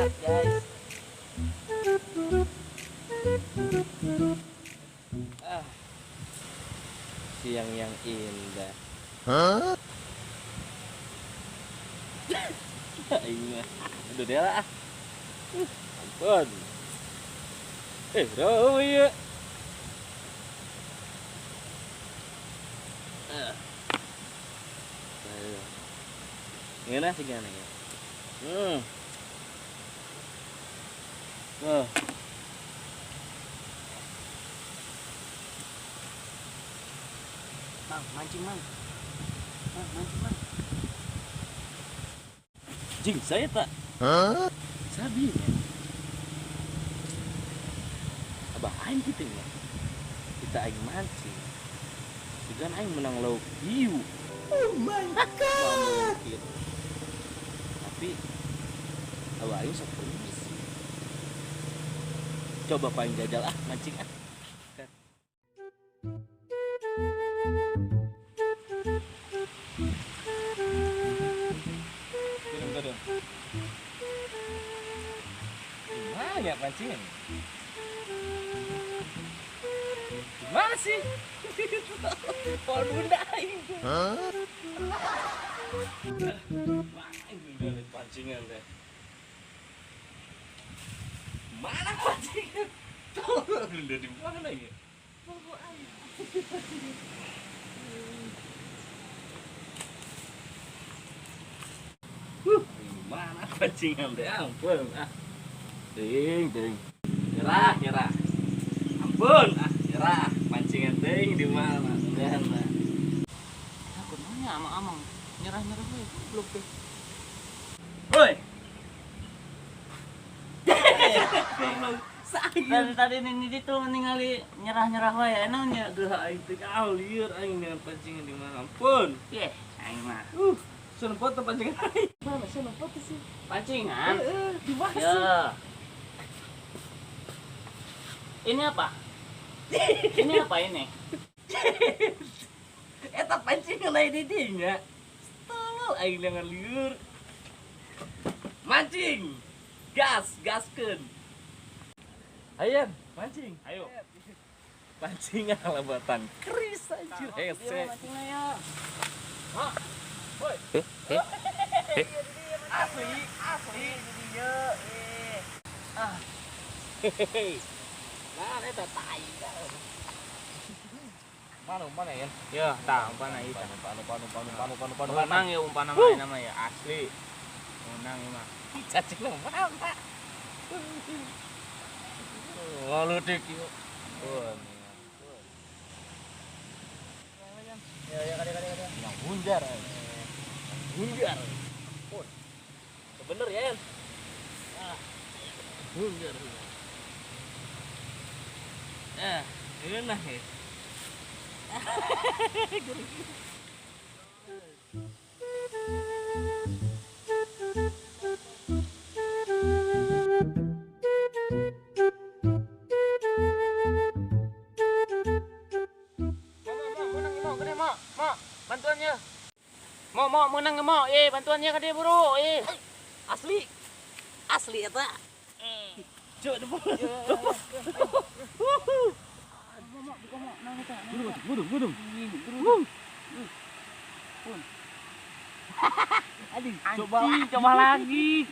Sehat guys. Ah, siang yang indah. Hah? Ini udah deh lah. Ampun. Bro, iya. Gimana sih gimana ya? Oh. Mang, mancing mang. Mang, mancing mang. Jing, saya tak. Hah? Sabi ya. Abah aing kitu nya. Kita aing mancing. Sugan aing menang lauk hiu. Oh my god. Tapi abah aing sok bener sih. Coba paling jajal ah mancing ah. Gimana ya pancingan? Gimana sih? Pohon bunda aing. Hah? Mana pancingan deh? Mana pancingan? Tolong bunda di mana ya? Mana pancingan deh? Ampun ah. Ding, ding. Nyerah, nyerah. Ampun, ah, nyerah. Pancingan ding di mana? Enggak. Aku nanya sama Amang, nyerah-nyerah gue goblok deh. Woi. Dari tadi ini itu ningali nyerah-nyerah wae naon nya. Aduh, aing teh lieur aing dengan pancingan di mana? Ampun. Yeh, aing mah. Sun foto pancingan aing. Mana sun foto sih? Pancingan? Heeh, di mana sih? Ya. Ini apa? Ini apa ini? Eta pancingan lain di dinya. Tolol aing dengan lieur. Mancing. Gas, gaskeun. Ayo, mancing. Ayo. Pancingan lebatan keris anjir hese. Mancingnya ya. Hah? Woi. Asli, asli di dieu. Ah. Nah, eta tai. Mana umpan ya? Ya, tah umpan ieu. Panu panu panu panu panu panu. Menang ya umpan nama ya asli. Menang ieu mah. Cacing mah. Waludik ieu. Ya ya kade kade kade. Yang bunjar. Bunjar. Bener ya, Yan? Ah. Bunjar. Ah, enak ya. Mau, bantuannya. Mau, menang mau. Bantuannya ke dia buru. Asli. Asli eta. Cuk, budung, budung. Aduh, coba lagi.